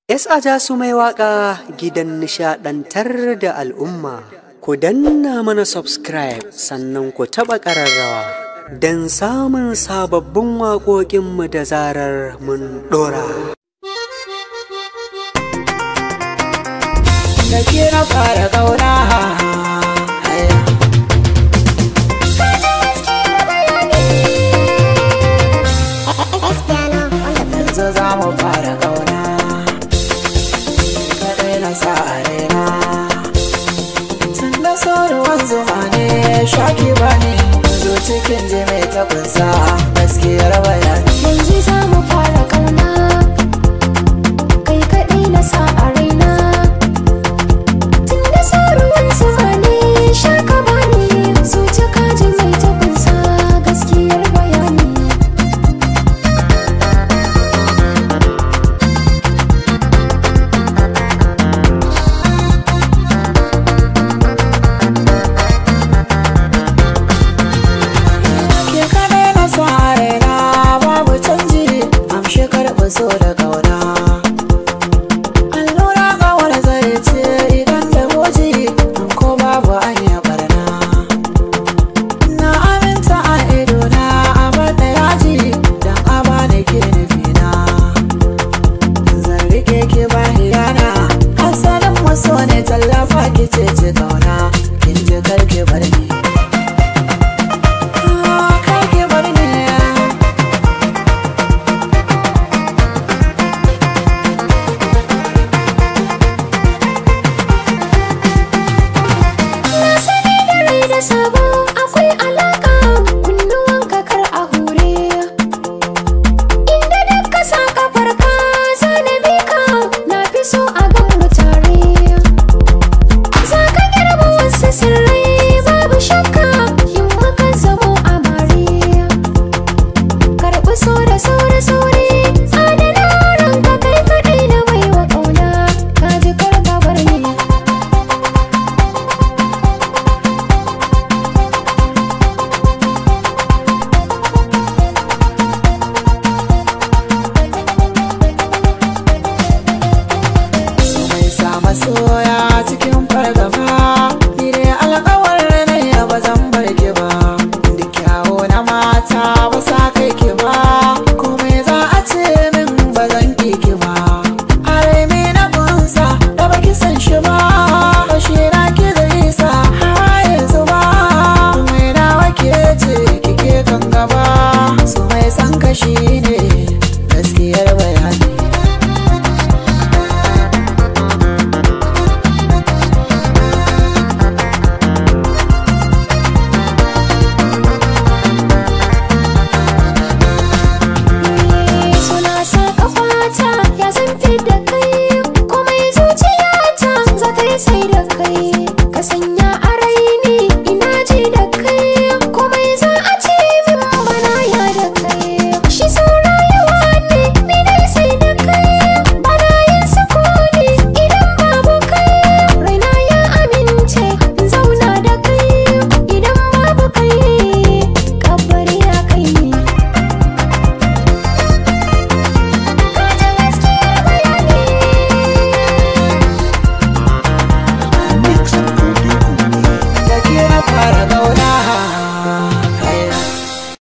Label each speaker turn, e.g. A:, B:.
A: S. Ajasu mai waƙa gidan nishaɗantar da al'umma. Ku danna mana subscribe sannan ku taɓa ƙararrawa don samun sababbin waƙoƙinmu da zarar mun ɗora.
B: Da ke na fara ƙauna. Yanzu za mu fara ƙauna. Kaɗai na sa a raina. Tun da ruwan zuma ne shaki ba ne. Zo cikin ji mai ta kunsa gaskiyar bayani.
C: Yanzu za mu fara ƙauna. Kai kaɗai na sa a raina. Tun da ruwan zuma ne shaka ba ne. Zuci kaji mai ta kunsa gaskiyar bayani.
B: Ke kaɗai na sa a raina babu canji. Amshi karɓi so da ƙauna. Allura ƙawar zai ce idan da goji in ko babu an yi barna. Na aminta a idona a bada yaji don a bani ke nufina. Zan rike ki ba hiyana asalin maso ne tallafa ki ce ci ƙauna. Kin ji kar ki bar ni. Ah, kar ki bar ni.
C: Na sani da rai da sabo akwai alaka, kunnuwanka kar a hure. Inda duk ka sa kafarka zana bi ka, na fi so a gan mu tare. Za ka girba wasu sirrai babu shakka in muka zamo amare. Karɓi so da sauri sauri, adana ranka kai kaɗai na baiwa ƙauna, ka ji kar ka bar ni.
B: So mai sa masoya.